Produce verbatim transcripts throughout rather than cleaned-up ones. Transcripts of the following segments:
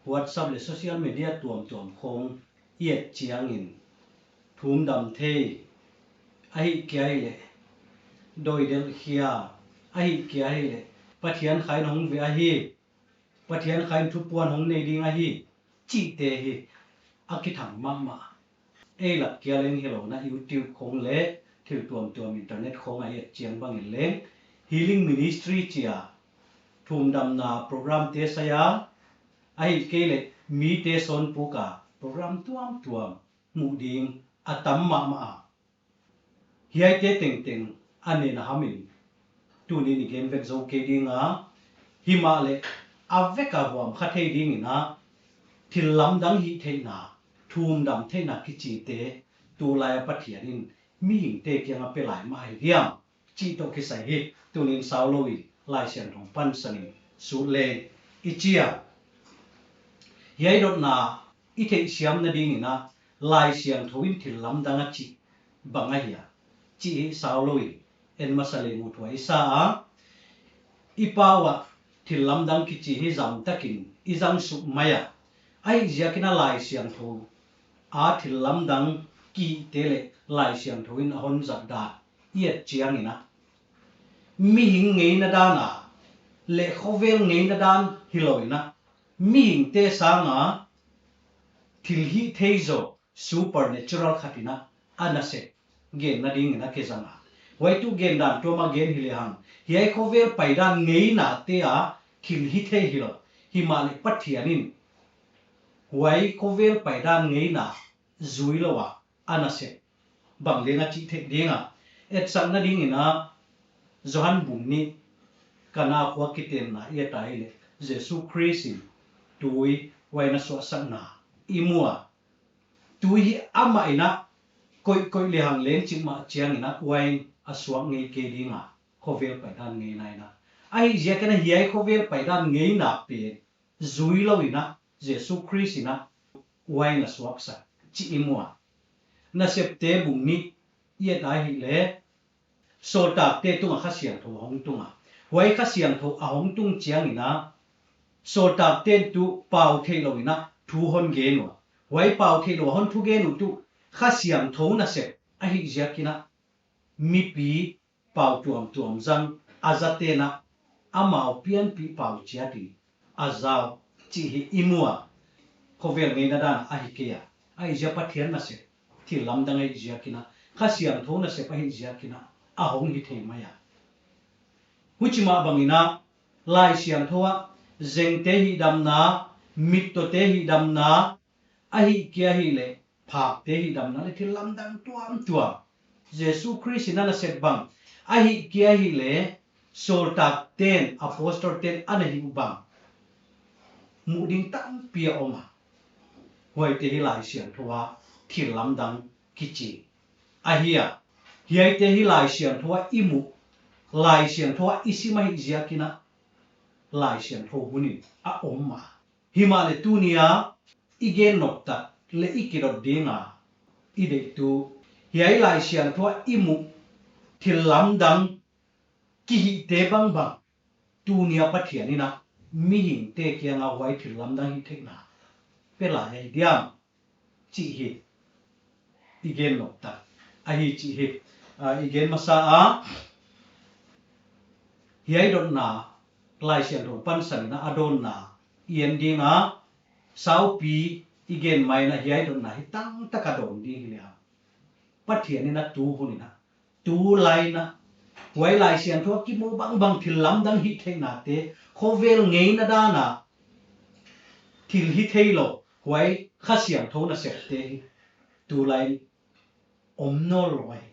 WhatsApp leh social media tuamtuam khong i et chiangin, thumdam thei, ahihkeileh doidelh khia, ahihkeileh Pathian kha in hong ve ahi, Pathian kha in thupuan hong nei ding ahi, chihte hi a kithang mahmah. Ei lak kia leng hilou in, YouTube khong leh thil tuamtuam internet khong a i et chiang bangin leng, Healing Ministry chi a thumdamna programte sai a, ahihkeileh mite sawn puk a program tuamtuam muh ding a tam mahmah a. Hiaite tengteng a nen a ham in, tuni'n i gen vek zou kei ding a, himahleh a vek a huam kha thei dingin, thil lamdang hih theihna, thumdam theihna kichite, tulai a Pathian in mihingte kiang a pe lai mah hi diam, chih toh kisai hi tuni'n saulou in Laisiangthou pansan in sut leng i chi a. Hiai dotna i theihsiamna dingin, Laisiangthou in thil lamdang a chih bang ahia, chih hi saulou in en masa leng uthuai i sa a. I pau ah thil lamdang kichi hi zam takin i zang suk mai a. Ahihziakin Laisiangthou a thil lamdang kihihte leh Laisiangthou in a hon zat dan i et chiangin, mihing ngeina dan a leh khovel ngeina dan hilou in, mihingte sang a thil hih thei zaw supernatural khat in a nasep genna dingin a kizang a. Huai tuh gen dan tuam a gen hi lehang, hiai khovel paidan ngeinate a thil hih thei hilou, himahleh Pathian in huai khovel paidan ngeina zuilou a a nasep bang leng a chih theih ding a. Etsakna dingin, Johan bung nih, Kana khua kitenna i et a leh, Jesu Khrist in tui, uain a suahsakna i mu a. Tui hi amah in koihkoih lehang leng chik mah chiangin uain a suak ngei kei ding a, khovel paidan ngeina in. Ahihziakin hiai khovel paidan ngeina pen zuilou in, Jesu Khrist in uain a suaksak chih i mu a. Nasepte bung nih i et a leh, sawltakte tung a Kha Siangthou a hong tung a. Huai Kha Siangthou a hong tung chiangin, sawltakte'n tuh pau theihlouh in thu hon gen ua. Huai pau theihlouh a hon thugen uh tuh Kha Siangthou nasep ahihziakin, mipi pau tuamtuam zang, a zate'n amau pianpih pau chiat in a zau chih hi i mu a. Khovel ngeina dan a hi kei a, ahihziak Pathian nasep thil lamdang ahihziakin, Kha Siangthou nasep ahihziakin a hong hi thei mai a. Huchi mah bangin, Laisiangthou ah zengte hihdamna, mittawte hihdamna, ahihkeileh phakte hihdamna leh thil lamdang tuamtuam, Jesu Khrist in a nasep bang, ahihkeileh sawltakte'n, apostolte'n a na hih bang, muh ding tampi a om a. Huaite hi Laisiangthou a thil lamdang kichi ahi a. Hiaite hi Laisiangthou a i muh, Laisiangthou a i sim ahihziakin, Laisiangthou hun in a om a. Himahleh tuni a i gen nop tak leh i kidot ding a i deih tuh, hiai Laisiangthou a i muh thil lamdang kihihte bangbang, tuni a Pathian in mihingte kiang a huai thil lamdang hih theihna pe lai ahi diam, chih hi i gen nop tak ahi chih hi, ah, i gen masa a. Hiai dotna Laisiangthou pansan in a dawnna i en ding a, saupi i gen mai in hiai dotna hi tangtak a dawn ding hi lehang, Pathian in tu hun in, tulai in, huai Laisiangthou a kimu bangbang thil lamdang hih theihnate, khovel ngeina dan a thil hih theilou, huai Kha Siangthou nasepte hi tulai in om nawnlou ahi.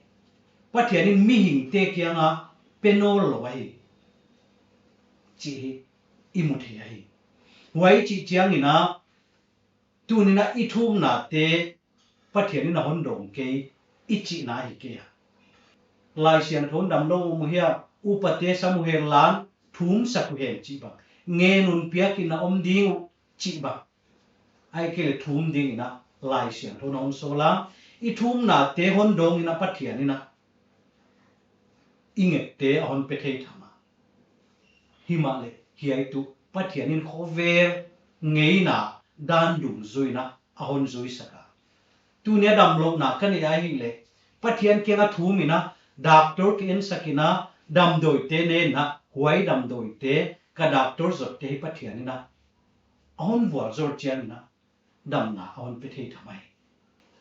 Pathian in mihingte kiang a pe nawnlou ahi, chih hi i mu thei ahi. Huai chih chiangin, tuni a i thumnate Pathian in a hon dawng kei i chihna hi kei a. Laisiangthou in damlou om uh hia, upate sam uhen lan, thumsak uhen chih bang, ngen un, piak in, a om ding uh chih bang, ahihkeileh thum dingin Laisiangthou in a hon sawl a, i thumnate hon dawng in Pathian in i ngette a hon pe thei tham a. Himahleh hiai tuh Pathian in khovel ngeina dan dungzui in a hon zuisak a. Tuni a damlouhna ka neih a hih leh, Pathian kiang a thum in a, doctor ka ensak in a, damdawite nen a, huai damdawite, ka doctor zotte hi Pathian in a hon vualzawl chiang in a, damna a hon pe thei tham ahi.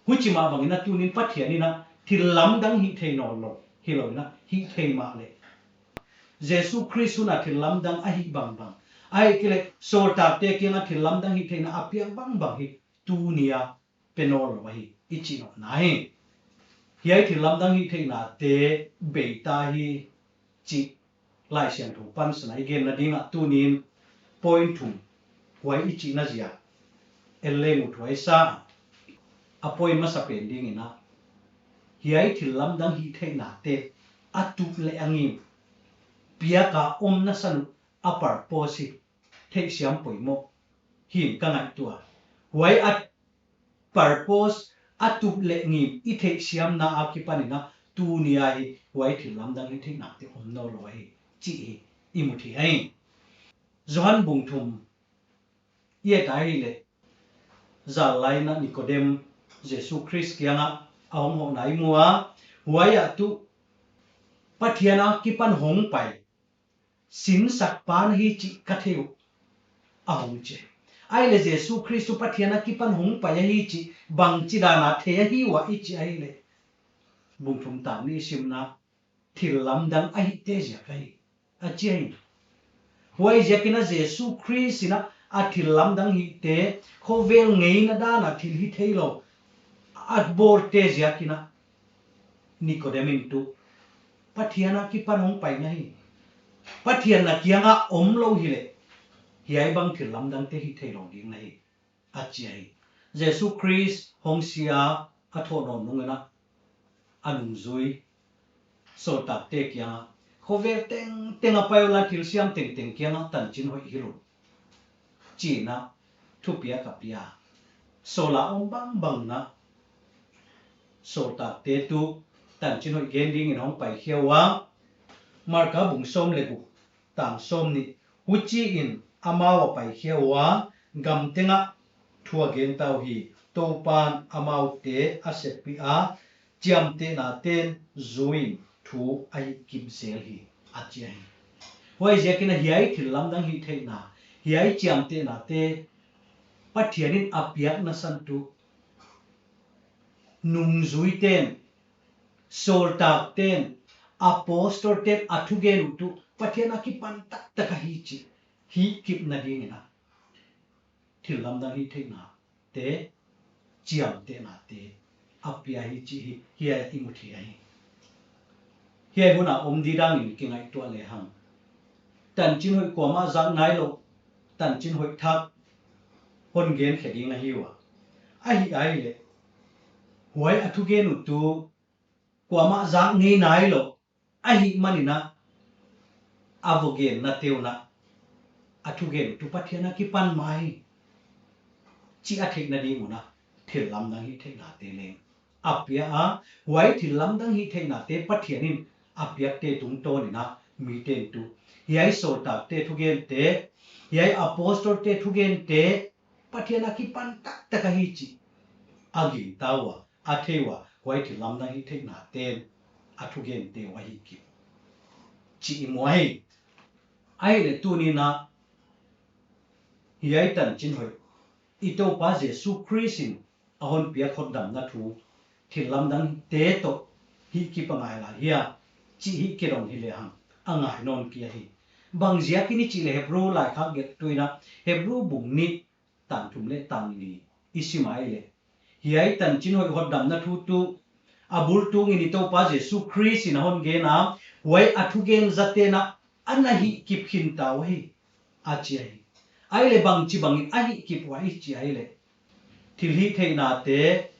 Huchi mah bang in a tuni'n Pathian in a thil lamdang hih thei nawnlou hilou in a, hih thei mahleh, Jesu Khrist hun a thil lamdang a hih bangbang, ahihkeileh sawltakte kiang a thil lamdang hih theihna a piak bangbang hi tuni a pe nawnlou ahi, i chih nopna hi. Hiai thil lamdang hih theihnate bei ta hi chih Laisiangthou pansan a i genna ding a tuni'n point thum, huai i chihna ziak en leng uthuai sa. A point masapen ding in a, hiai thil lamdang hih theihnate a tup leh a ngim, piak a omna san uh a purpose hi theihsiam poimoh hi'n ka ngaihtuah. Huai a purpose, a tup leh ngim i theihsiamna akipan in a, tuni a hi huai thil lamdang hih theihnate om nawnlou ahi chih hi i mu thei hi. Johan bung thum i et a hih leh, zan lai in a Nikodem Jesu Khrist kiang a a hong hohna i mu a, huai ah tuh Pathian akipan hongpai sinsakpa na hi chih ka thei uh, a hong chi. Ahihleh Jesu Khrist tuh Pathian akipan hongpai ahi chih bangchidan a thei ahi ua i chih a hih leh, bung thum tang nih i sim in a, thil lamdang a hihte ziak ahi, a chi hi. Huaiziak in a Jesu Khrist in a a thil lamdang hihte, khovel ngeina dan a thil hih theilou a bawlte ziak in a, Nikodem in tuh Pathian akipan hongpai na hi. Pathian na kiang a omlou hih leh, hiai bang thil lamdangte hih theilou ding na hi, a chi hi. Jesu Khrist hong si a, a thoh nawn nung in a, a nungzui sawltakte kiang a, khovel tengteng a pai ua, thilsiam tengteng kiang a tanchinhoih hilh un, chi in a thupiak a pia. Sawl a om bangbang in a, sawltakte tuh tanchinhoih gen ding in hong paikhia ua, Marka bung sawm leh guk tang sawmnih, huchiin amau a paikhia ua, gam teng ah thu a gen ta uhi, Toupan amaute a seppih a, chiamtehnate'n zui in thu a hihkip zel hi, a chi hi. Huaiziak in a hiai thil lamdang hih theihna, hiai chiamtehnate Pathian in a piakna san tuh nungzuite'n, sawltakte'n, apostolte'n a thugen uh tuh Pathian akipan taktak ahi chih hihkipna ding in a, thil lamdang hih theihnate, chiamtehnate a pia hi chih hi hiai i mu thei hi. Hiai hun a om didan in kingaihtuah lehang, tanchinhoih kuamah zak nailou, tanchinhoih thak hon gen khe ding ahi ua, ahih a hih leh, huai a thugen uh tuh kuamah zak ngei nailou ahihman in a, a vogennate uh in a, a thugen uh tuh Pathian akipan mah hi chih a theihna ding un a, thil lamdang hih theihnate leng a pia a. Huai thil lamdang hih theihnate Pathian in a piakte tungtawn in a, mite'n tuh hiai sawltakte thugente, hiai apostolte thugente Pathian akipan taktak ahi chih a gingta ua, a thei ua, huai thil lamdang hih theihnate a thugente uh ahi kei chih i mu hi. Ahihleh tuni'n a, hiai tanchinhoih, i Toupa Jesu Khrist in a hon piak hotdamna thu, thil lamdangte toh hihkip a ngai lai hia chih hihkidong hi lehang, a ngai nawn kei ahi. Bangziak in i chih leh Hebru laikhak gelhtu in a, Hebru bung nih, tang thum leh tang li i sim a hih leh, hiai tanchinhoih hotdamna thu tuh a bul tung in i Toupa Jesu Khrist in a hon gen a, huai a thugen zate'n a, ana hihkip khin ta uhi, a chi hi. Ahihleh bangchibang in a hihkip ua i chih a hih leh, thil hih theihnate,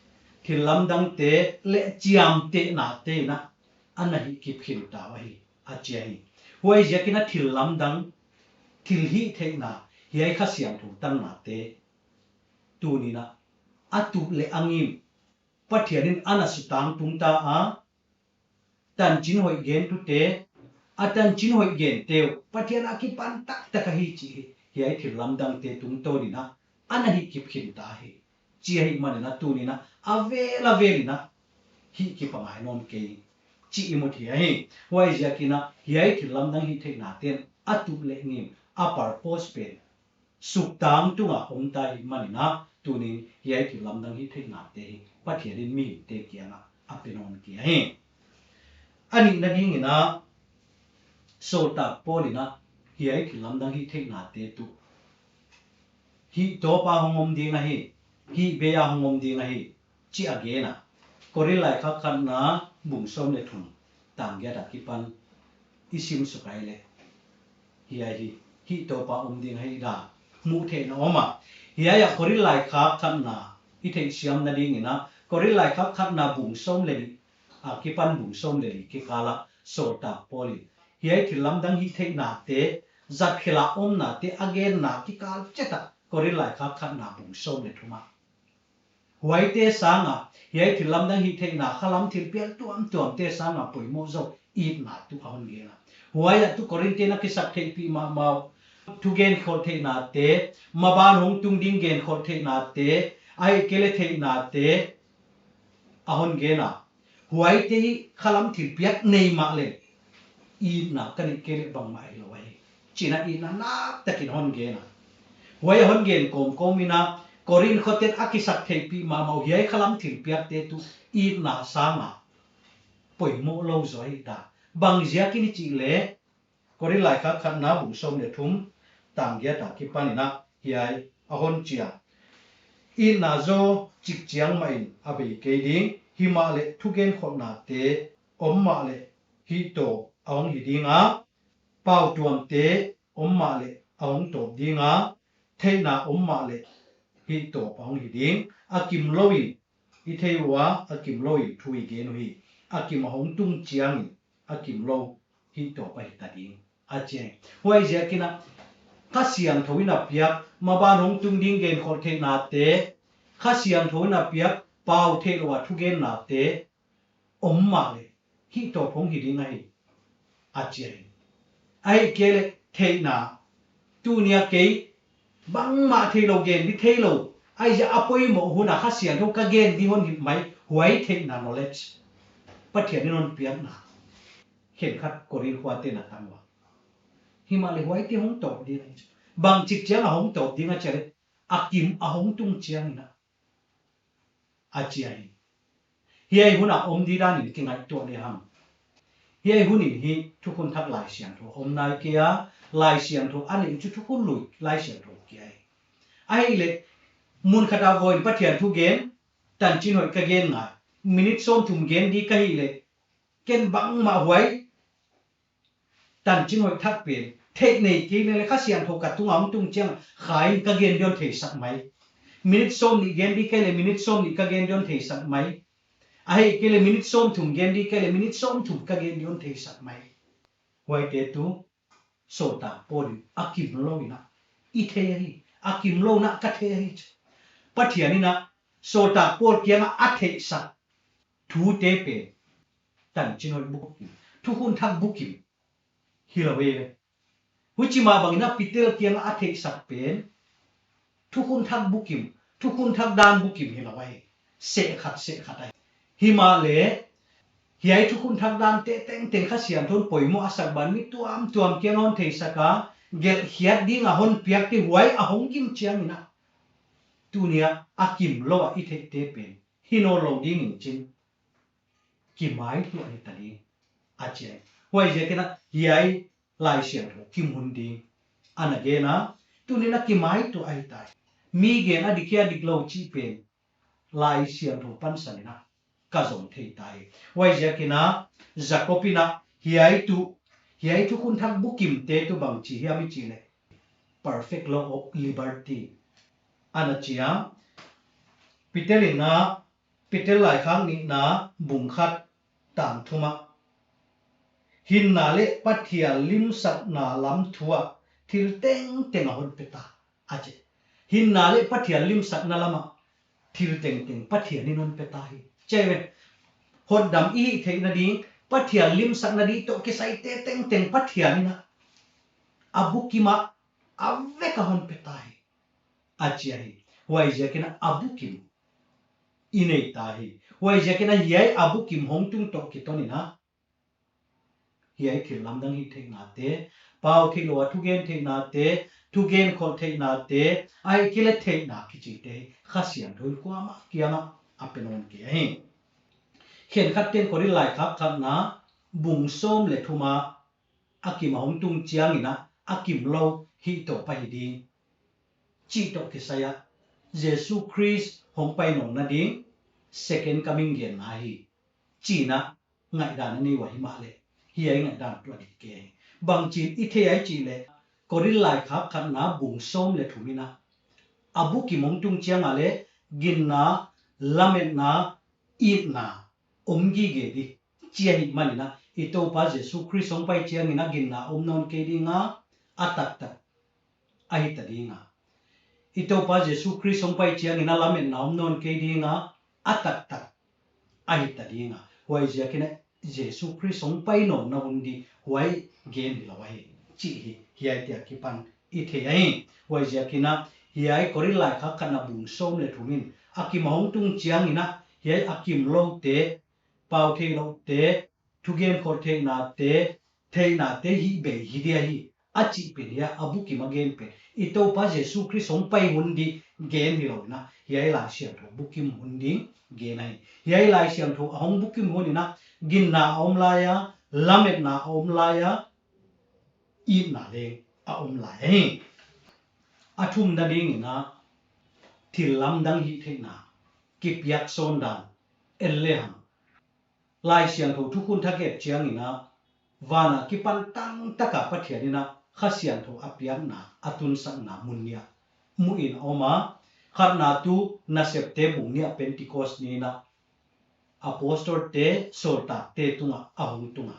thil lamdangte leh chiamtehnate in a, ana hihkip khin ta uhi, a chi hi. Huaiziak in a thil lamdang, thil hih theihna, hiai Kha Siangthou tannate tuni'n a, a tup leh a ngim, Pathian in ana sutang tung ta a, tanchinhoih gentute, a tanchinhoih gente uh Pathian akipan taktak ahi chih hi, hiai thil lamdangte tungtawn in a, ana hihkip khin ta hi. Chi ahihmanin a tuni'n a vel a velin a hihkip a ngai nawn kei chih i mu thei ahi. Huaiziakin a hiai thil lamdang hihtheihnate'n a tuh leh ngim a purpose pen suktang tunga om ta ahihmanin a tuni'n hiai thil lamdang hihtheihnate hi Pathianin mihingte kiangah a pe nawn kei ahi. A nihna dingin a, sawltak Paulin a hiai thil lamdang hihtheihnate tuh hih tawpa hong om ding ahi, hih beia hong om ding ahi, chi a gen a. Korin laikhak khatna bung sawm leh thum tang giat akipan i sim suk a leh, hiai hi hih tawpa om ding ahi dan muh theihna om a. Hiai a Korin laikhak khatna i theihsiamna dingin a, Korin laikhak khatna bung sawm leh nih akipan bung sawm leh li kikal ah sawltak Paulin hiai thil lamdang hihtheihnate, zat khel a omnate a genna kikal chiat ah Korin laikhak khatna bung sawm leh thum ah, huaite sanga, hiai thil lamdang hihtheihna khalam thilpiak tuamtuamte sanga poimoh zaw itna tuh a hon gen a. Huai ah tuh Korinte'n a kisaktheihpih mahmah uh thugen kholh theihnate, maban hong tung ding gen kholh theihnate, ahihkeileh theihnate a hon gen a. Huaite hi khalam thilpiak nei mahleh, itna ka neih kei leh bangmah hilou ahi, chi'n a itna naktakin hon gen a. Huai a hon gen kawmkawmin a, Korin khote'n a kisaktheihpih mahmah uh hiai khalam thilpiakte tuh itna sanga poimoh lou zaw ahi dan. Bangziakin i chih leh, Korin laikhak khatna bung sawm leh thum tang giat akipanin a hiai a hon chi a. Itna zaw chikchiang mahin a bei kei ding, himahleh thugen kholhnate om mahleh hihtawp a hong hi ding a, pautuamte om mahleh a hong tawp ding a, theihna om mahleh hihtawp a hong hi ding. A kimlouin i thei ua, a kimlouin thu i gen uhi. A kim a hong tung chiangin a kimlou hihtawp ahi ta ding, a chi a. Huaiziakin a, Kha Siangthou in a piak maban hong tung ding gen kholh theihnate, Kha Siangthou in a piak pau theihlouh a thugennate om mahleh hihtawp hong hi ding ahi, a chi ahi. Ahihkeileh theihna, tuni a kei bangmah theilou, gen di theilou, ahihziak a poimoh hun a Kha Siangthou ka gen di hon hilh mai, huai theihna, knowledge, Pathianin hon piakna khenkhat Korin khuate'n a tam ua. Himahleh huaite hong tawp ding ahi. Bangchik chiang a hong tawp ding a chih leh, a kim a hong tung chiangin a, a chi ahi. Hiai hun a om di danin kingaihtuah lehang, hiai hun in hi Thukhun Thak Laisiangthou om nai kei a, Laisiangthou a neih chu Thukhun Lui Laisiangthou kia ahi. Ahihleh, mun khat a vawiin Pathian thu gen, tanchinhoih ka gen ngai, minute sawmthum gen di ka hih leh, ken bangmah huai tanchinhoih thak pen theih nei kei leh, Kha Siangthou ka tunga hong tung chiang, Kha in ka gen di hon theisak mai. Minute sawmnih gen di ka hih leh, minute sawmnih ka gen di hon theisak mai. Ahihkeileh minute sawmthum gen di ka hih leh, minute sawmthum ka gen di hon theisak mai. Huaite tuh sawltak Paulin a kimlouin a i thei ahi, a kimlouin a ka thei ahi. Pathianin a sawltak Paul kiangah a theihsak thute pen tanchinhoih bukim, Thukhun Thak bukim hilou ve. Huchi mah bangin a Peter kiangah a theihsak pen Thukhun Thak bukim, Thukhun Thak dan bukim hilou ahi. Seh khat, seh khat ahi. Himahleh, hiai Thukhun Thak dante tengteng Kha Siangthou'n poimoh a sak ban mi tuamtuam kiang hon theisak a, gelhkhiat ding a hon piak te huai a hong gim chiangin a, tuni a a kimlou a i theihte pen hi nawnlou dingin chin, kimaituah hi ta ding, a chi a. Huaiziakin a hiai Laisiangthou kim hun ding ana gen a, tuni'n a kimaituah ahi ta. Mi gen a dik hia diklou chih pen Laisiangthou pansanin a ka zong thei ta hi. Huaiziakin a Jakob in a hiai tuh, hiai Thukhun Thak bukimte tuh bangchi hiam i chih leh, perfect law of liberty ana chi a. Peter in a, Peter laikhak nihna bung khat tang thum ah, hinna leh Pathian limsakna lam thu ah thil tengteng a hon pe ta, a chi. Hinna leh Pathian limsakna lam ah thil tengteng Pathianin hon pe ta hi, chi ve. Hotdam i hih theihna ding, Pathian limsakna ding toh kisai te tengteng Pathianin a, a bukim ah a vek a hon pe ta hi, a chi ahi. Huaiziakin a bukim i nei ta hi. Huaiziakin hiai a bukim hong tung toh kiton in, hiai thillamdang hihtheihnate, pau theilou a thugen theihnate, thugen kholh theihnate, ahihkeileh theihna kichite, Kha Siangthou in kuamah kiangah a pe nawn kei ahi. Khenkhat ten Korinth laikhak khatna bung sawm leh thum a, a kim a hong tung chiangin a kimlou hih toh pa hi ding chih toh kisai a, Jesu Khrist hong pai nawnna ding, second coming genna hi, chi'n a ngaihdan a nei ua himahleh, hiai ngaihdan tuh a dik kei. Bangchi'n i thei ai chih leh, Korinth laikhak khatna bung sawm leh thum in a, a bukim hong tung chiang a leh, ginna, lametna, itna, om gige di, chi ahihmanin a, i Toupa Jesu Khrist hong pai chiangin a ginna om nawn kei ding a, a taktak a hita ding a. I Toupa Jesu Khrist hong pai chiangin a lametna om nawn kei ding a, a taktak a hita ding a. Huaiziakin a Jesu Khrist hong pai nawnna hun di, huai gen hilou ahi, chih hi, hiaite akipan i thei ahi. Huaiziakin a, hiai Korinth laikhak khatna bung sawm leh thum in, a kim a hong tung chiangin a, hiai a kimloute, pau theiloute, thugen kholh theihnate, theihnate hih bei hi dia hi, a chih pen hiai a bukim a gen pen, i Toupa Jesu Khrist hong pai hun di gen hilou in a, hiai Laisiangthou bukim hun ding gen ahi. Hiai Laisiangthou a hong bukim hun in a, ginna a om lai a, lametna a om lai a, itna leng a om lai ahi. A thumna dingin a, thillamdang hihtheihna kipiak sawn dan en lehang, Laisiangthou Thukhun Thak et chiangin a, van akipan tangtaka Pathian in a Kha Siangthou a piakna, a tunsakna mun nih a muhin a om a, khatna tuh Nasepte bung nih a Pentecost ni in a, apostolte, sawltakte tungah a hong tung a.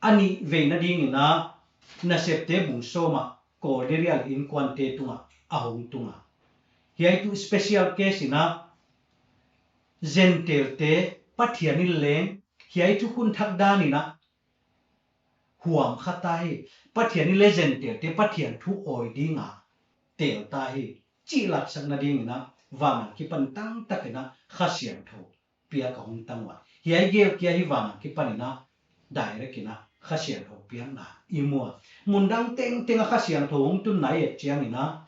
A nihveina dingin a, Nasepte bung sawm a, Cornelia leh inkuante tungah a hong tung a. Hiai tuh special case in a, Gentile-te Pathian in leng hiai Thukhun Thak dan in a huam kha ta hi. Pathian in leng Gentile-te Pathian thu awi ding a tel ta hi, chih latsakna dingin a, van akipan tangtak in a Kha Siangthou piak a hong tang ua. Hiai gel kia hi van akipan in a direct in a Kha Siangthou piakna i mu a. Mundang tengteng a Kha Siangthou hong tunna i et chiangin a,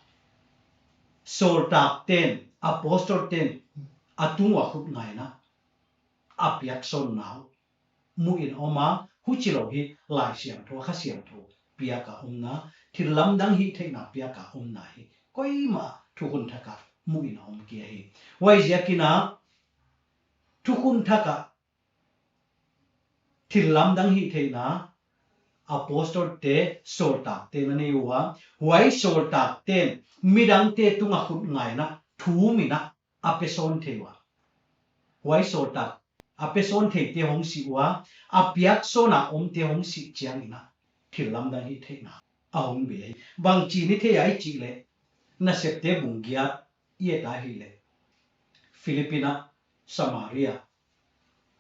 sawltakten, apostolten a tung ua khut ngai in a, a piak sawnna uh muhin a om a, huchilou hi Laisiangthou, Kha Siangthou piak a omna, thillamdang hihtheihna piak a omna hi koimah Thukhun Thak ah muhin a om kei hi. Huaiziakin a, Thukhun Thak ah thillamdang hihtheihna apostolte, sawltakte'n a nei ua, huai sawltakte'n midangte tunga khut ngai in a, thum in a, a pe sawn thei ua. Huai sawltak a pe sawn theite hong si ua, a piak sawn a omte hong sih chiangin a, thillamdang hihtheihna a hong bei hi. Bangchi'n i thei ai chih leh, Nasepte bung giat i et a hih leh, Philippi in a Samaria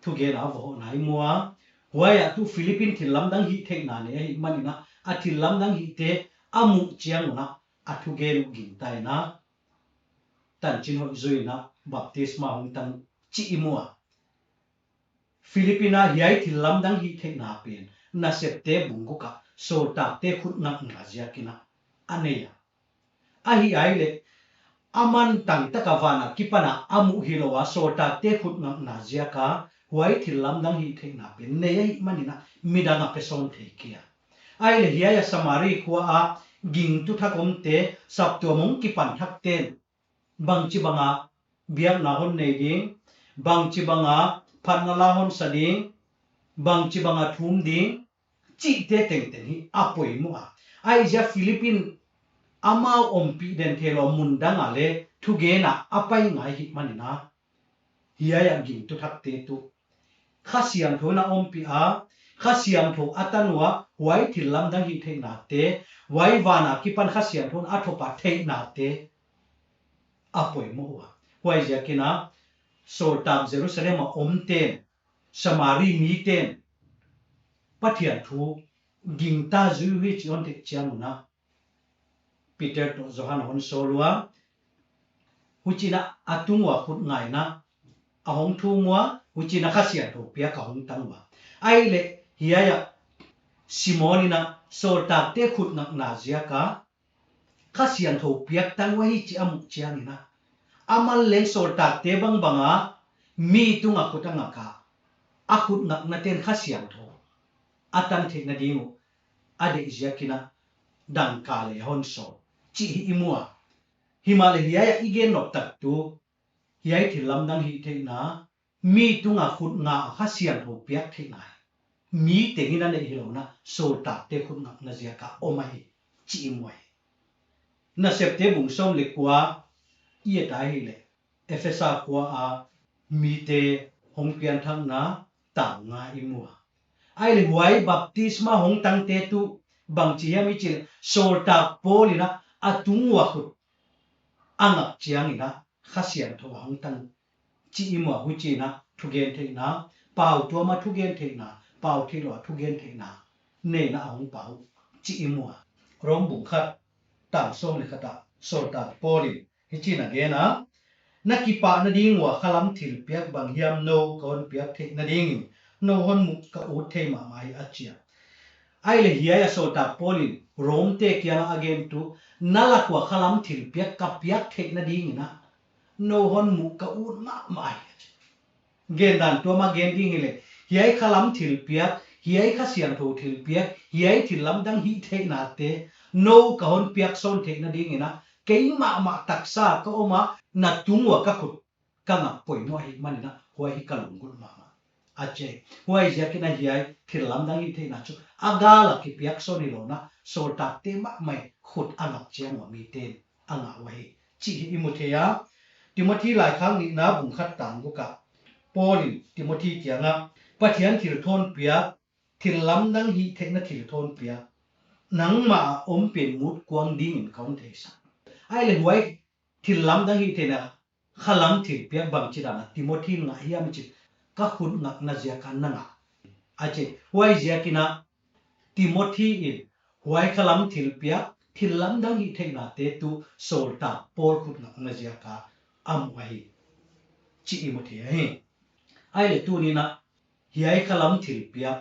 thugen a va hohna i mu a. Huai ah tuh Philippi in thillamdang hihtheihna nei ahihmanin a, a thillamdang hihte a muh chiang un a, a thugen uh gingta in a, tanchinhoih zui in a, baptisma hong tang chih i mu a. Philippi in a hiai thillamdang hihtheihna pen, Nasepte bung guk ah sawltakte khut ngakna ziakin a, a nei a. Ahih ai leh, aman tangtaka van akipan a a muh hilou a, sawltakte khut ngakna ziak a, huai thillamdang hihtheihna pen nei ahihmanin a, midang a pe sawn thei kei a. Ai leh hiai a Samari khua a gingtu thak omte, saptuam hong kipan thakte'n, bangchibang a biakna hon nei ding, bangchibang a phatna la hon sa ding, bangchibang a thum ding, chihte tengteng hi a poimoh a. Aihziak Philippi in amau ompih den theilou mundang a leh thugen a a pai ngai ahihmanin a, hiai a gingtu thakte tuh Kha Siangthou in a ompih a, Kha Siangthou a tan ua, huai thillamdang hihtheihnate, huai van akipan Kha Siangthou in a thop a theihnate a poimoh ua. Huaiziakin a, sawltak Jerusalem a omte'n, Samari mite'n Pathian thu gingta zui uh hi chih hon theih chiang un a, Peter toh Johan hon sawl ua, Huchiin a tung ua khut nga in a hong thum ua, huchiin Kha Siangthou piak a hong tang ua. Ahihleh hiai ah Simon in sawltakte khut ngakna ziak a Kha Siangthou piak tang uhi chih a muh chiangin, aman leng sawltakte bangbang a mi tung a khut a ngak a, a khut ngaknate'n Kha Siangthou a tang theihna ding uh a deih ziakin dangka leh hon sawl chih i mu a. Himahleh hiai ah i gen nop tak tuh, hiai thillamdang hihtheihna, mi tung a khut nga a Kha Siangthou piak theihna, mi tengin a neih hilou in, sawltakte khut ngakna ziak a om ahi chih i mu ahi. Nasepte bung sawm leh kua i et a hihleh, Ephesa khua a mite hong pianthakna tang nga i mu a. Ahihleh huai baptisma hong tangte tuh bangchi hiam i chih leh, sawltak Paul in a tung ua khut a ngak chiangin Kha Siangthou a hong tang chih i mu a. Huchiin thugentheihna, pau tuam a thugentheihna, pau theilou a thugentheihna neihna a hong pau chih i mu a. Rom bung khat, tang sawm leh khat ah sawltak Paul in hichiin a gen a: Na kipahna ding ua khalam thilpiak bang hiam nou ka hon piak theihna dingin nou hon muh ka ut thei mahmah hi, a chi a. Ahihleh hiai ah sawltak Paul in Romte kiang a gen tuh, na lak ua khalam thilpiak ka piak theihna dingin nou hon muh ka ut mahmah hi, a chi. Gendan tuam a gen ding hileh, hiai khalam thilpiak, hiai Kha Siangthou thilpiak, hiai thillamdang hihtheihnate nou ka hon piak sawn theihna dingin, keimahmah taksa ka om a, na tung ua ka khut ka ngak poimoh ahihmanin huai hi ka lunggulh mahmah, a chi. Huaiziakin hiai thillamdang hihtheihna chu a gal a kipiak sawn hilou in, sawltakte mahmah in khut a ngak chiang ua mite'n a ngah uhi chih i mu thei a. Timothi laikhak nihna bung khat tang guk ah Paul in Timothi kiang ah, Pathian thilthawnpiak, thillamdang hihtheihna thilthawnpiak nangmah a om pen mut kuang dingin ka hon theisak. Ahihleh huai thillamdang hihtheihna khalam thilpiak bangchidan a Timothi in ngah hiam i chih leh, ka khut ngakna ziak a na ngah, a chi. Huaiziakin Timothi in huai khalam thilpiak, thillamdang hihtheihnate tuh sawltak Paul khut ngakna ziak a a mu ahi chih i mu thei ahi. Ahihleh tuni'n hiai khalam thilpiak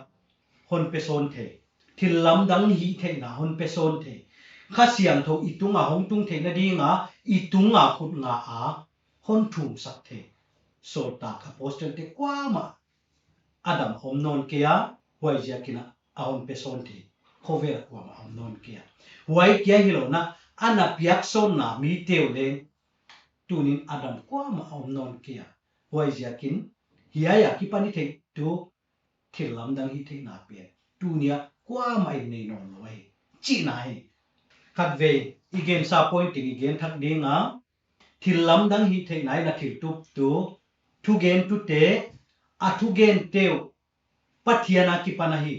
hon pe sawn thei, thillamdang hihtheihna hon pe sawn thei, Kha Siangthou i tung a hong tung theihna ding a i tung a khut nga a hon thumsak thei sawltak, apostolte kuamah a dam om nawn kei a, huaiziakin a hon pe sawn thei khovel kuamah om nawn kei a. Huai kia hilou in, a na piak sawnna mite uh leng tuni'n a dam kuamah om nawn kei a. Huaiziakin hiai a kipan i theih tuh thillamdang hihtheihna pen tuni a kuamah in nei nawn lou ahi chihna hi. Khatvei i gensa point in i gen thak ding a, thillamdang hihtheihna in a thiltup tuh, thugentute, a thugente uh Pathian a kipan ahi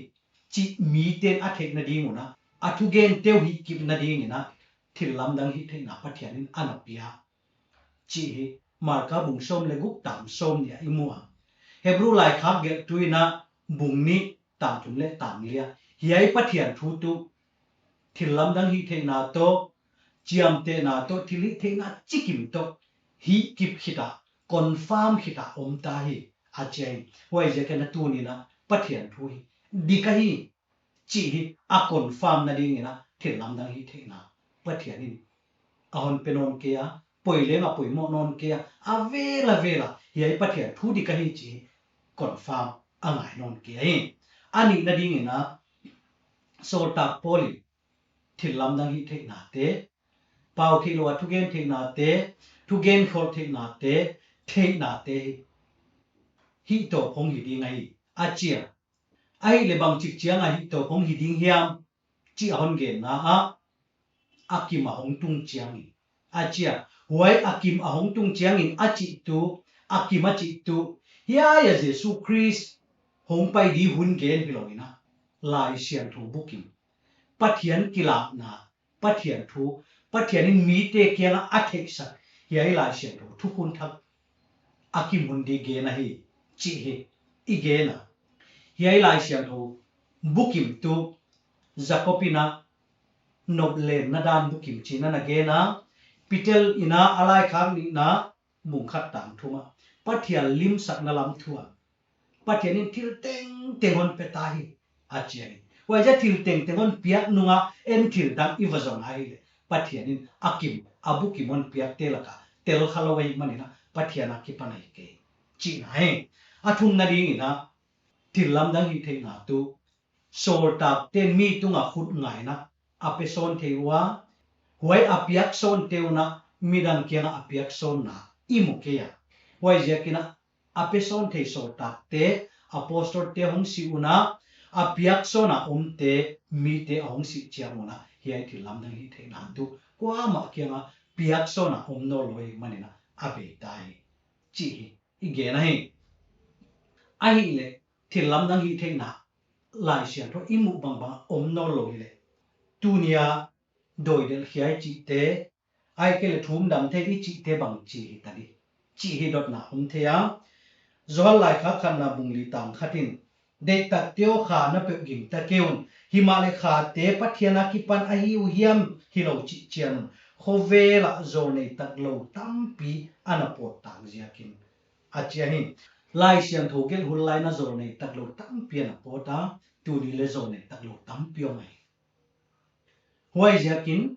chih mite'n a theihna ding un, a thugente uh hihkipna dingin thillamdang hihtheihna Pathian in a na pia chih hi Marka bung sawm leh guk tang sawmnih ah i mu a. Hebru laikhak gelhtu in bung nih tang thum leh tang li ah, hiai Pathian thu tuh thillamdang hihtheihna toh, chiamtehna toh, thilhihtheihna chikim toh hihkip khit a, confirm khit a om ta hi, a chi a. Huaiziakin tuni'n Pathian thu hi dik ahi chih hi a confirm na dingin thillamdang hihtheihna Pathian in a hon pe nawn kei a, poi leng a poimoh nawn kei a, a vel a vel a hiai Pathian thu dik ahi chih hi confirm a ngai nawn kei a. A nihna dingin sawltak Paul in thillamdang hihtheihnate, pau theilou a thugentheihnate, thugen kholh theihnate, theihnate hi, hihtawp hong hi ding ahi, a chi a. Ahihleh bangchik chiang a hihtawp hong hi ding hiam chih a hon genna ah, a kim a hong tung chiangin, a chi a. Huai a kim a hong tung chiangin a chih tuh, a kim a chih tuh, hiai a Jesu Khrist hong pai di hun gen hilou in, Laisiangthou bukim, Pathian kilakna, Pathian thu, Pathian in mite kiang a a theihsak hiai Laisiangthou thukhun thak a kim hun di gen ahi chih hi i gen a. Hiai Laisiangthou bukim tuh Jakob in noplenna dan bukim chi'n a na gen a, Peter in a laikhak nihna bung khat tang thum ah, Pathian limsakna lam thu ah, Pathian in thil tengteng hon pe ta hi, a chi ahi. Huaiziak thil tengteng hon piak nung a, en thil dang i va zon a hileh, Pathian in a kim, a bukim hon piakte lak ah tel kha lou ahihman in a, Pathian akipan ahi kei, chihna hi. A thumna ding in a, thillamdang hihtheihna tuh, sawltakte'n mi tung a khut ngai in a, a pe sawn thei ua, huai a piak sawnte un a, midang kiang ah a piak sawnna i mu kei a. Huaiziak in a, a pe sawn thei sawltakte, apostle-te hong si un a, a piak sawn a omte, mite a hong sih chiang un a, hiai thillamdang hihtheihna tuh, kuamah kiang ah piak sawn a om nawnlou ahihman in a, a bei ta hi, chih hi i gen ahi. Ahihleh, thillamdang hihtheihna, Laisiangthou i muh bangbang om nawnlou hileh, tuni a dawi delh khia i chihte, ahihkeileh thumdam thei i chihte bangchi hita di, chih hi dotna om thei a. Johan laikhak khatna bung li tang khat in, Deihtakte aw, kha na peuh gingta kei un, himahleh khate Pathian akipan ahi uh hiam hilou chih chian un, khovel ah zawlnei taklou tampi ana pawt tak ziakin, a chi ahi. Laisiangthou gelh hun lai in a zawlnei taklou tampi ana pawt a, tuni leh zawlnei taklou tampi om ahi. Huaiziakin,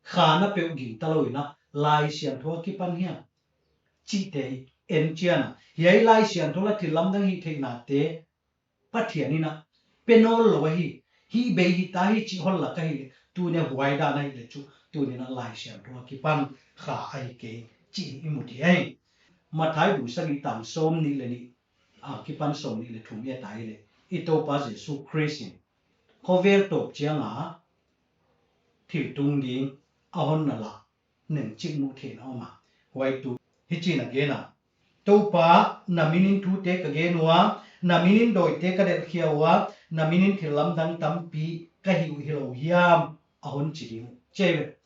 kha na peuh gingta lou in a, Laisiangthou akipan hiam, chihte hi en chian a. Hiai Laisiangthou leh thillamdang hihtheihnate, Pathian in a pe nawnlou ahi, hih bei hita hi chih hon lak ahihleh, tuni a huai dan ahihleh chu, tuni in a Laisiangthou akipan kha ahi kei, chih i mu thei ahi. Matthai bung sagih tang sawmnih leh nih, akipan sawmnih leh thum i et a hileh, i Toupa Jesu Khrist in, khovel tawp chiang a, thil tung ding, a hon na lak, neng chik muh theihna om a. Huai tuh, hichi'n a gen a, Toupa, na min in thute ka gen ua, na min in dawite ka delhkhia ua, na min in thillamdang tampi ka hih uh hilou hiam, a hon chi ding uh. Chi ve.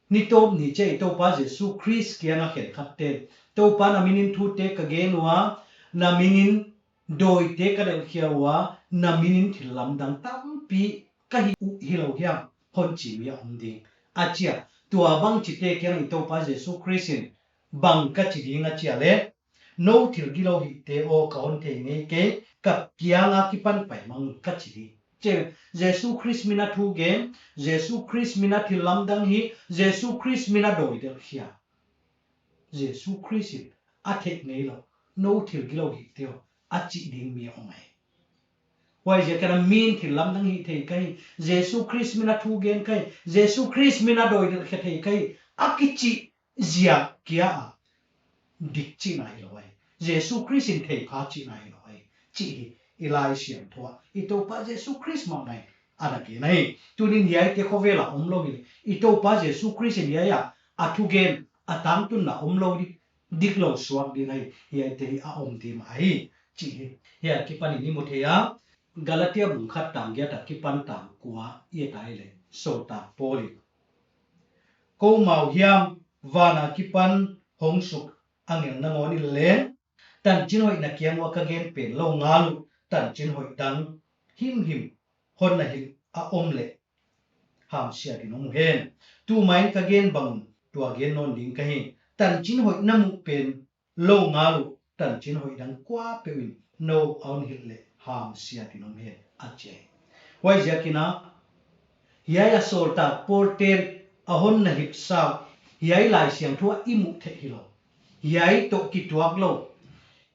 Ni tawp ni chiah i Toupa Jesu Khrist kiang a khenkhatte'n, Toupa, na min in thute ka gen ua, na min in dawite ka delhkhia ua, na min in thillamdang tampi ka hih uh hilou hiam, hon chi mi a om ding, a chi a. Tuabang chite kiang i Toupa Jesu Khrist in, bang ka chi ding a chi a leh, nou thil gilou hihte aw, ka hon thei ngei kei, ka kiang akipan pai mang un, ka chi ding. Chi, Jesu Khrist min a thugen, Jesu Khrist min a thillamdang hih, Jesu Khrist min a dawi delhkhia, Jesu Khrist in a theih ngeilou, nou thil gilou hihte aw, a chih ding mi a om ahi. Huaiziakin a min thillamdang hih thei ka hi, Jesu Khrist min a thugen ka hi, Jesu Khrist min a dawi delhkhia thei ka hi, a kichih ziak kia a, dik chihna hilou ahi. Jesu Khrist in theipha chihna hilou ahi, chih hi i Laisiangthou ah, i Toupa Jesu Khrist mahmah in ana gen ahi. Tuni'n hiaite khovel a omlou hileh, i Toupa Jesu Khrist in hiai a, a thugen, a tangtunna omlou di, diklou suak ding ahi, hiaite hi a om ding ahi, chih hi. Hiai akipan in i mu thei a, Galatia bung khat tang giat akipan tang kua i et a hileh, sawltak Paul in, koumau hiam, van akipan hong suk angel nangawn in leng, tanchinhoih na kiang ua ka gen pen lou ngal uh, tanchinhoih dang himhim hon na hilh a om leh, hamsiat in om uhen. Tumahin ka gen bang un tua gen nawn ding ka hi. Tanchinhoih na muh pen lou ngal uh, tanchinhoih dang kuapeuh in nou a hon hilh leh hamsiat in om hen, a chi ahi. Huaiziakin a, hiai a sawltak Paul te'n a hon na hilhsa uh, hiai Laisiangthou ah i muh theih hilou, hiai toh kituak lou,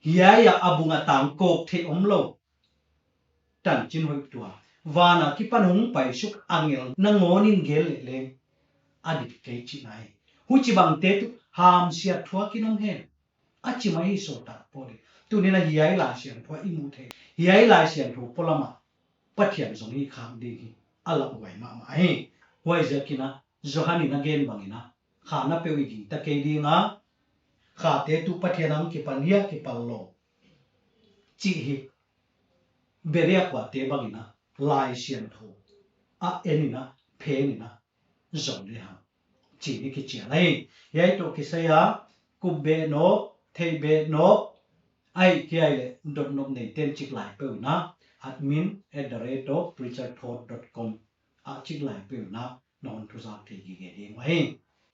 hiai a a bung a tang kawk theih omlou, tanchinhoih tua, van akipan hong paisuk angel nangawn in gen leh leng, a dik kei chihna hi. Huchibangte tuh hamsiat thuak in om hen, a chi mai hi sawltak Paul in. Tuni'n a hiai Laisiangthou ah i muh theih, hiai Laisiangthou polam ah Pathian zong hihkhak ding hi a lauhuai mahmah hi. Huaiziakin a, Johan in a gen bangin a, kha na peuh i gingta kei ding a, khate tuh Pathian a hong kipan hia kipan lou, chih hi. Beria kuate bangin a, Laisiangthou a en in a, phen in a, zong lehang, chih in i kichial ahi. Hiai toh kisai a, kup beh nawk, theih beh nawk, ahihkeileh dotnop neite'n chiklai peuh in a, admin at the rate of preacherthought dot com ah chiklai peuh in a, na hon thuzak thei gige ding uh ahi.